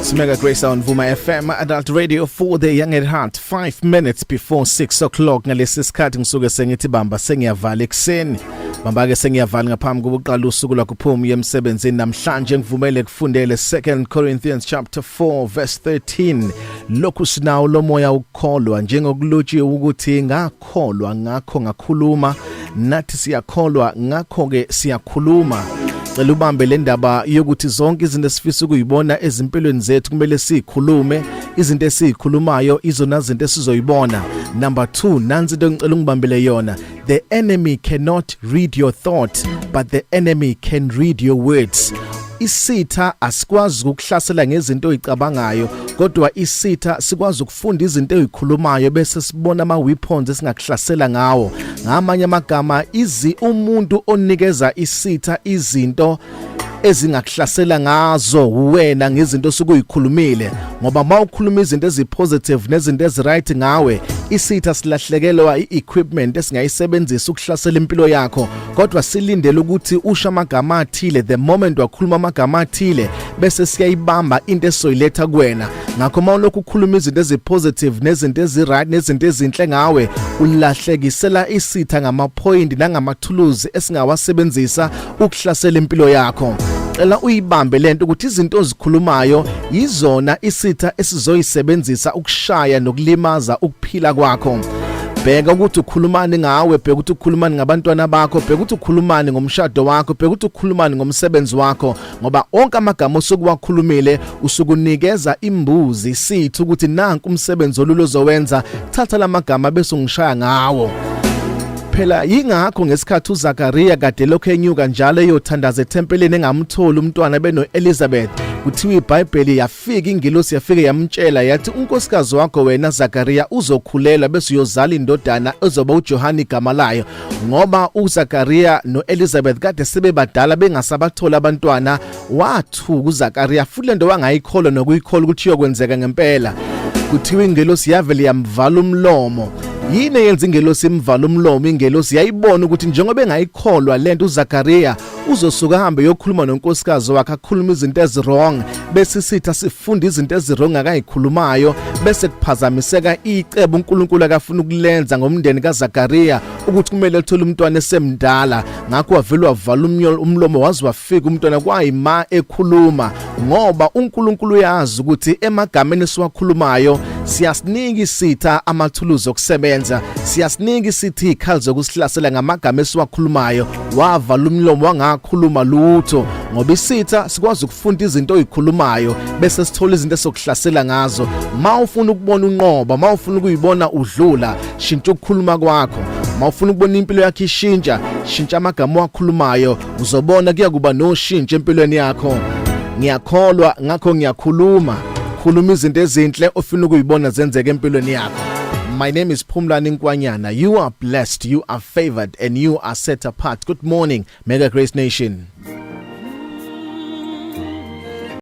It's Mega Grace on Vuma FM, Adult Radio for the Young at Heart. 5 minutes before 6 o'clock ngalesi sikhathi ngisuke sengithi bamba sengiyavala ekuseni. Bamba ke sengiyavala ngaphambi kokuqala usuku lwakho phuma uye emsebenzini namhlanje. Ngivumele kufundele 2 Corinthians chapter 4 verse 13. Lokhu sinawo lo moya ukukholwa, njengokulotshiwe ukuthi, "Ngakholwa, ngakho ngakhuluma." Nathi siyakholwa, ngakho ke siyakhuluma. Cela ubambe le ndaba yokuthi zonke izinto esifisa ukuyibona ezimpilweni zethu kumele sizikhulume. Izinto esizikhulumayo izona zinto esizoyibona. Number 2, nansi into engicela ungibambele yona: the enemy cannot read your thought, but the enemy can read your words. Isitha asikwazi ukuhlasela ngezinto ozicabangayo, kodwa isitha sikwazi ukufunda izinto ozikhulumayo bese sibona ama weapons esingakuhlasela ngawo. Ngamanye amagama, izi umuntu onikeza isitha izinto ezingakuhlasela ngazo wena ngezinto osukuyikhulumile, ngoba mawukhuluma izinto ezipositive nezinto eziright ngawe, isitha silahlekelwa i-equipment esingayisebenzisa ukuhlasela impilo yakho. Kodwa silindele ukuthi usho amagama athile. The moment wakhuluma amagama athile, bese siyayibamba into esoyiletha kuwena. Ngakho mawulokhu ukhuluma izinto ezipositive nezinto eziright nezinto ezinhle ngawe, ulahlekisela isitha ngamapoint nangamathuluzi esingawasebenzisa ukuhlasela impilo yakho. Cela uyibambe lento ukuthi izinto ozikhulumayo yizona isitha esizoyisebenzisa ukushaya nokulimaza ukuphila kwakho. Bheka ukuthi ukhulumani ngawe, bheka ukuthi ukhulumani ngabantwana bakho, bheka ukuthi ukhulumani ngomshado wakho, bheka ukuthi ukhulumani ngomsebenzi wakho, ngoba onke amagama osukuwakhulumile usukunikeza imbuzi sithi ukuthi nanku umsebenzi olulo ozowenza, thatha lamagama bese ungishaya ngawo. Phela yingakho ngesikhathi uZakaria kade lokho enyuka njalo eyothandaza ethempelini engamtholi umntwana beno-Elizabeth, kuthiwa iBhayibheli yafika ingilosi, yafika yamtshela yathi, "Unkosikazi wakho wena Zakaria uzokhulela bese uyozala indodana ezoba uJohane igama layo." Ngoba uZakaria noElizabeth kade sebebadala, bengasabathola abantwana, wathuka uZakaria futhi lento wangayikholwa nokuyikholwa ukuthi iyokwenzeka ngempela. Kuthiwa ingelosi yavele yamvala umlomo. Yini eyenza ingelosi imvala umlomo? Ingelosi yayibona ukuthi njengoba engayikholwa lento uZakaria, uzosuka ahambe yokhuluma nonkosikazi wakhe, akhuluma izinto eziwrong, bese isitha sifunda izinto eziwrong akayikhulumayo, bese kuphazamiseka icebo uNkulunkulu akafuna ukulenza ngomndeni kaZakaria, ukuthi kumele athole umntwana esemdala. Ngakho wavele wavala umlomo waze wafika umntwana, kwayima ekhuluma, ngoba uNkulunkulu uyazi ukuthi emagameni esiwakhulumayo siyasinika isitha amathuluzi okusebenza, siyasinika isitha izikhali zokusihlasela ngamagama esiwakhulumayo. Wavala umlomo, wangakhuluma lutho, ngoba isitha sikwazi ukufunda izinto ozikhulumayo bese sithola izinto esokuhlasela ngazo. Mawufuna ukubona unqoba, mawufuna ukuyibona udlula, shintsha ukukhuluma kwakho. Mawufuna ukubona impilo yakho ishintsha, shintsha amagama owakhulumayo, uzobona kuya kuba noshintsho empilweni yakho. Ngiyakholwa, ngakho ngiyakhuluma. Khuluma izinto ezinhle ofuna ukuyibona zenzeka empilweni yakho. My name is Phumlani Nkwanyana. You are blessed, you are favored and you are set apart. Good morning, Mega Grace Nation.